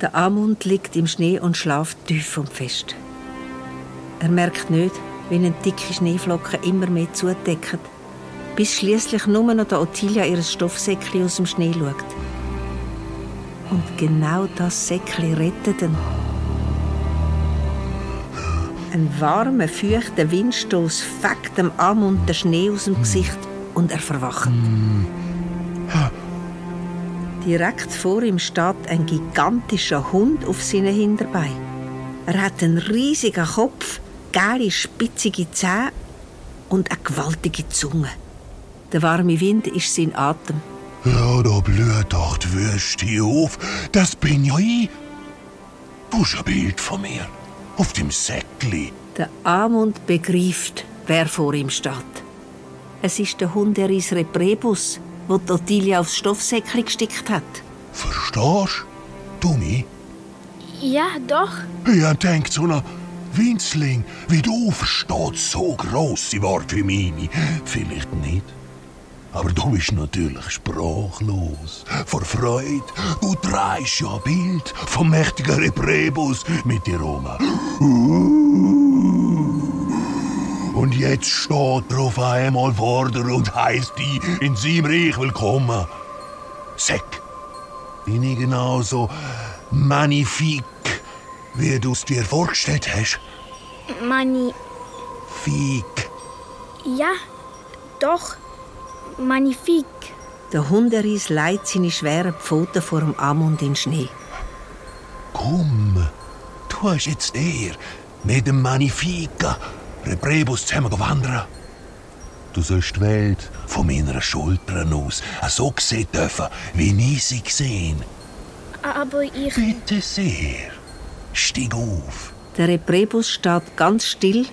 Der Amund liegt im Schnee und schläft tief und fest. Er merkt nicht, wie eine dicke Schneeflocke immer mehr zudeckt, bis schließlich nur noch der Ottilia ihr Stoffsäckchen aus dem Schnee schaut. Und genau das Säckchen rettet ihn. Ein warmer, feuchter Windstoß fegt dem Amund den Schnee aus dem Gesicht und er verwacht. Direkt vor ihm steht ein gigantischer Hund auf seinen Hinterbeinen. Er hat einen riesigen Kopf, gelbe, spitzige Zähne und eine gewaltige Zunge. Der warme Wind ist sein Atem. Ja, da blüht doch die Würste auf. Das bin ja ich. Du hast ein Bild von mir. Auf dem Säckli. Der Amund begreift, wer vor ihm steht. Es ist der Hunderis Reprebus, den die Ottilia aufs Stoffsäckli gestickt hat. Verstehst du mich? Ja, doch. Ich denke, so ein Winzling wie du versteht so grosse Worte wie meine. Vielleicht nicht. Aber du bist natürlich sprachlos. Vor Freude. Du trägst ja ein Bild vom mächtigen Reprebus mit dir rum. Und jetzt steht er auf einmal vor dir und heisst dich in seinem Reich willkommen. Sag, bin ich genauso magnifik, wie du es dir vorgestellt hast? Fik. Ja, doch. Magnifik. Der Hunderis legt seine schweren Pfoten vor dem Amund in den Schnee. Komm, du hast jetzt mit dem magnifiken Reprebus zusammen wandern. Du sollst die Welt von meiner Schulter aus so sehen dürfen, wie ich sie gesehen. Aber ich... Bitte sehr, steig auf. Der Reprebus steht ganz still,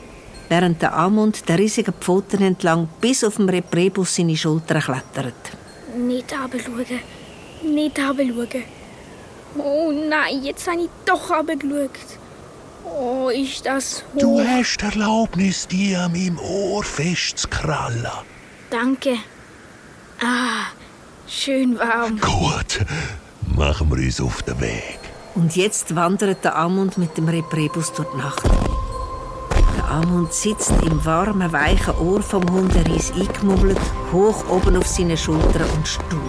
während der Amund der riesigen Pfoten entlang bis auf dem Reprebus seine Schultern klettert. Nicht runterschauen. Nicht runterschauen. Oh nein, jetzt habe ich doch runtergeschaut. Oh, ist das hoch. Du hast die Erlaubnis, dir an meinem Ohr festzukrallen. Danke. Ah, schön warm. Gut, machen wir uns auf den Weg. Und jetzt wandert der Amund mit dem Reprebus durch die Nacht. Der Amund sitzt im warmen, weichen Ohr vom Hunderis eingemummelt, hoch oben auf seinen Schultern und staunt.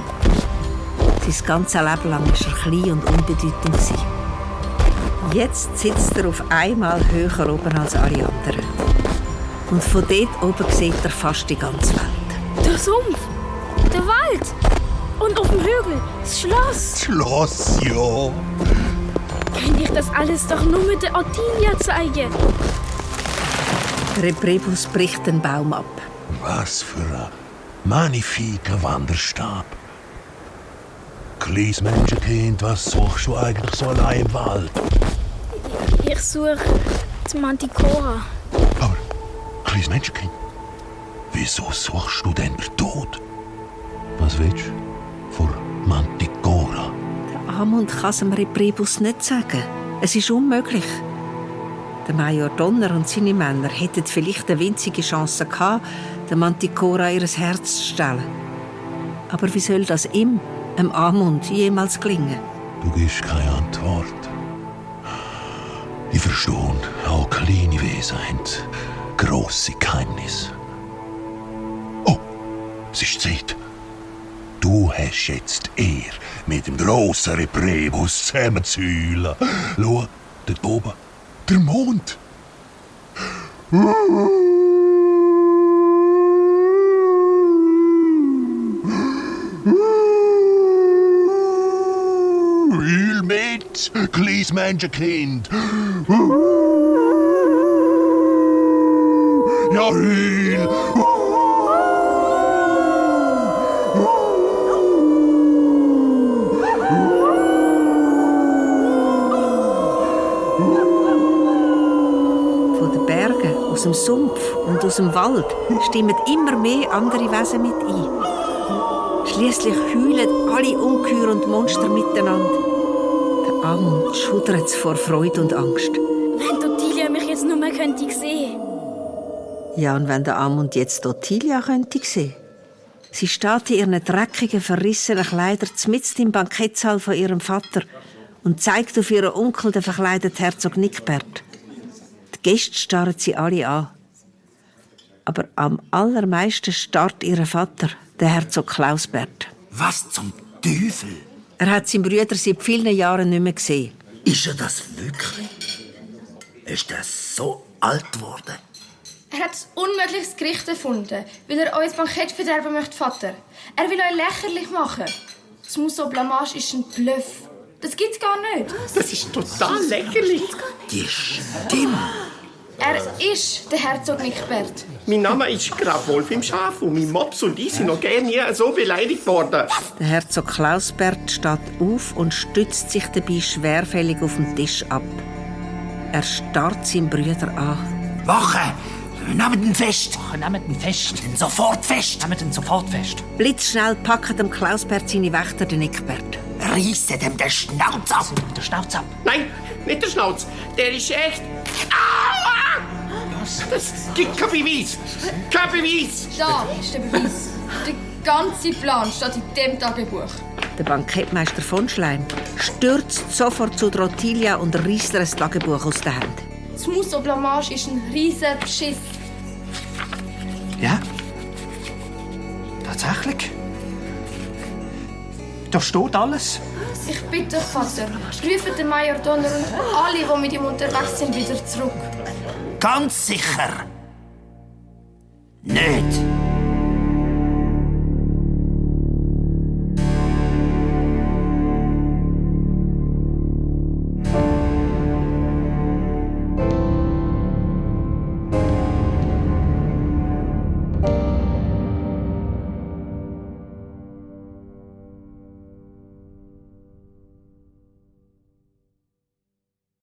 Sein ganzes Leben lang war er klein und unbedeutend. Jetzt sitzt er auf einmal höher oben als alle anderen. Und von dort oben sieht er fast die ganze Welt. Der Sumpf, der Wald und auf dem Hügel das Schloss. Schloss, ja. Könnte ich das alles doch nur mit der Ottilia zeigen? Der Reprebus bricht den Baum ab. Was für ein magnifiker Wanderstab. Kleines Menschenkind, was suchst du eigentlich so allein im Wald? Ich suche die Manticora. Aber, kleines Menschenkind, wieso suchst du denn den Tod? Was willst du vor Manticora? Der Amund kann es dem Reprebus nicht sagen. Es ist unmöglich. Der Major Donner und seine Männer hätten vielleicht eine winzige Chance gehabt, der Manticora ihr Herz zu stellen. Aber wie soll das ihm, dem Amund, jemals gelingen? Du gibst keine Antwort. Ich verstehe, auch kleine Wesen haben grosse Geheimnisse. Oh, es ist Zeit. Du hast jetzt mit dem grossen Reprebus zusammenzählen. Schau, dort oben, der Mond. Heul mit, kleines Menschenkind. Ja, heul. Von den Bergen, aus dem Sumpf und aus dem Wald stimmen immer mehr andere Wesen mit ein. Schliesslich heulen alle Ungeheuer und Monster miteinander. Der Amund schudert vor Freude und Angst. Wenn die Ottilia mich jetzt nur mehr könnte sehen. Ja, und wenn der Amund jetzt Ottilia könnte sehen. Sie steht in ihren dreckigen, verrissenen Kleidern mitten im Bankettsaal von ihrem Vater und zeigt auf ihren Onkel, den verkleideten Herzog Nickbert. Die Gäste starren sie alle an. Aber am allermeisten starrt ihr Vater, der Herzog Klausbert. Was zum Teufel? Er hat seinen Bruder seit vielen Jahren nicht mehr gesehen. Ist er das wirklich? Ist er so alt geworden? Er hat ein unmögliches Gericht erfunden, weil er euch das Bankett verderben möchte, Vater. Er will euch lächerlich machen. Das Musso-Blamage ist ein Bluff. Das gibt's gar nicht. Das ist total lächerlich. Die Stimme. Er ist der Herzog Nickbert. Mein Name ist Graf Wolf im Schaf und mein Mops und ich sind noch gerne nie so beleidigt worden. Der Herzog Klausbert steht auf und stützt sich dabei schwerfällig auf den Tisch ab. Er starrt seinen Bruder an. Wache! Nehmt ihn fest! Nehmt ihn fest. Ihn sofort fest! Nehmt ihn sofort fest. Blitzschnell packen dem Klausbert seine Wächter den Nickbert. Reissen dem den Schnauz ab! Der Schnauz ab. Nein, nicht der Schnauz. Der ist echt... Aua! Das gibt kein Beweis. Kein Beweis. Da ist der Beweis. Der ganze Plan steht in diesem Tagebuch. Der Bankettmeister von Schleim stürzt sofort zu Ottilia und reißt ihr das Tagebuch aus den Händen. Das Musso-Blamage ist ein riesen Beschiss. Ja? Tatsächlich? Da steht alles. Ich bitte euch, Vater, ruft den Major Donner und alle, die mit ihm unterwegs sind, wieder zurück. Ganz sicher! Nicht!